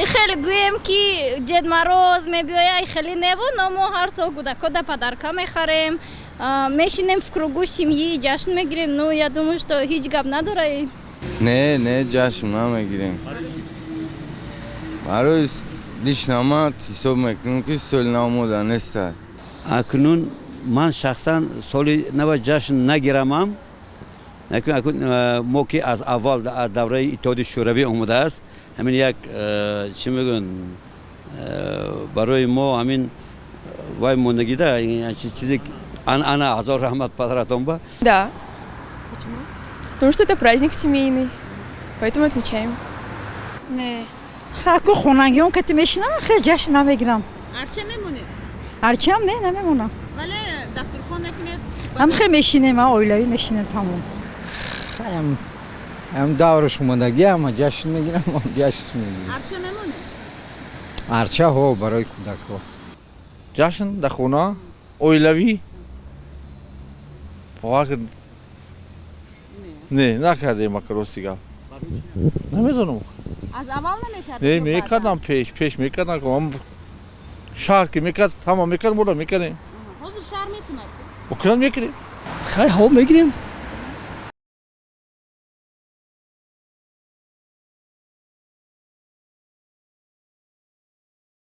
Хеле гӯем, ки Дед Мороз мебиёя, хеле неву, но мо ҳар сол кӯдакода подарка мехарем, мешинем в кругу семьи, ҷашн мегирем. Ну, я думаю, что ҳеҷ гап надора. Не, не, ҷашн намегирем. Барои дишнама ҳисоб мекунем, ки соли нав мода неста. Акнун ман шахсан соли нава ҷашн нагирамам. Акун мо ки аз аввал, аз давраи Иттиҳоди Шӯравӣ омадааст, ҳамин як, чӣ мегӯянд, барои мо ҳамин вай мондагида чизе анъана. Ҳазор раҳмат падаратон ба. Да. Почему? Потому что это праздник семейный, поэтому отмечаем. Не. Хаку хонагиён кати мешинам, хе ҷашн намегирам. Арча мемонед? Арчаам не, намемонам. Вале дастурхон мекунед? Ҳам хе мешинем, оилавӣ мешинем, тамом. Ам давраш омадагӣ, ама ҷашн мегирам, ҷашн мегирам. Арча мемонед? Арча, ҳо, барои кӯдакҳо. Ҷашн дар хона, оилавӣ, бовар, не, накардем ака, рости гап, намедонам. Аз аввал намекардед? Не, мекардам, пеш мекардам. Шаҳр ки мекард, ҳама мекард, моро мекардем. Ҳозир шаҳр мекунад? Мекунад, мекунем. Хай, ҳо, мегирем.